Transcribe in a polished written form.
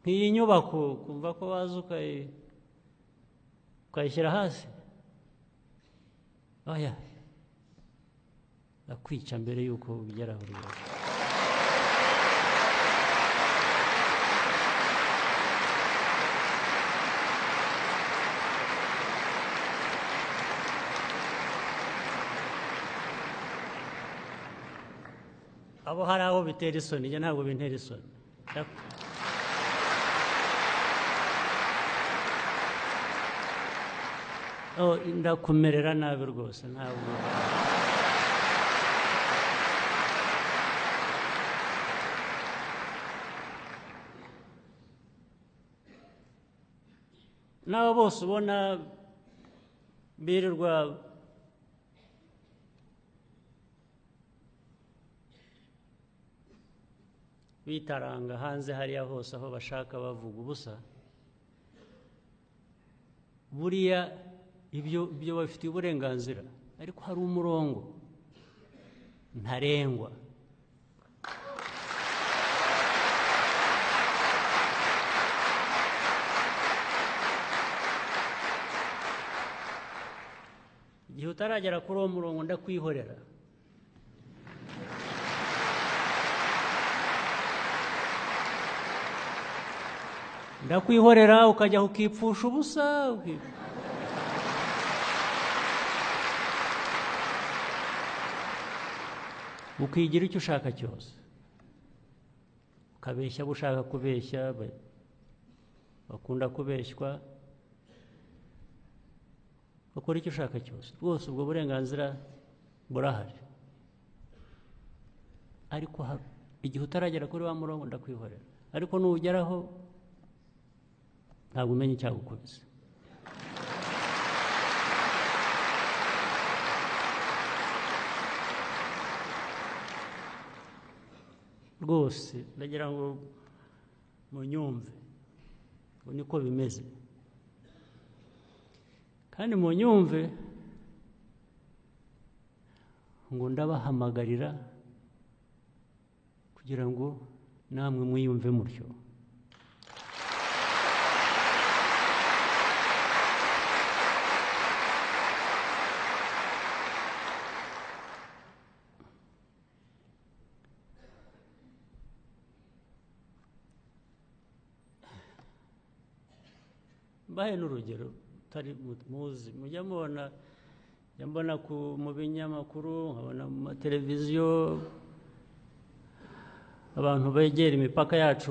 Nk'iyi nyubako kumva ko waza ukayishyira hasi, oya, ndakwica mbere y'uko ugeraho rwose. Abo hari aho bitera isoni, njye ntabwo bintera isoni. Ndakumerera nabi rwose, ntabwo. N'abo bose ubona birirwa bitaranga hanze hariya hose aho bashaka bavuga ubusa, buriya ibyo bafitiye uburenganzira, ariko hari umurongo ntarengwa. Igihe utaragera kuri uwo murongo ndakwihorera. Ndakwihorera ukajya ukipfusha ubusa. Ukigira icyo ushaka cyose, ukabeshya abo ushaka kubeshya, bakunda kubeshywa, ukora icyo ushaka cyose rwose, ubwo burenganzira burahari. Ariko igihe utaragera kuri wa murongo ndakwihorera, ariko nugeraho ntabwo umenya icyagukubise. Rwose ndagira ngo munyumve ngo niko bimeze, kandi munyumve ngo ndabahamagarira kugira ngo namwe mwiyumve mutyo. Mbahe n'urugero utari muzi, mujya mubona, njya mbona mu binyamakuru, nkabona mu mateleviziyo abantu begera imipaka yacu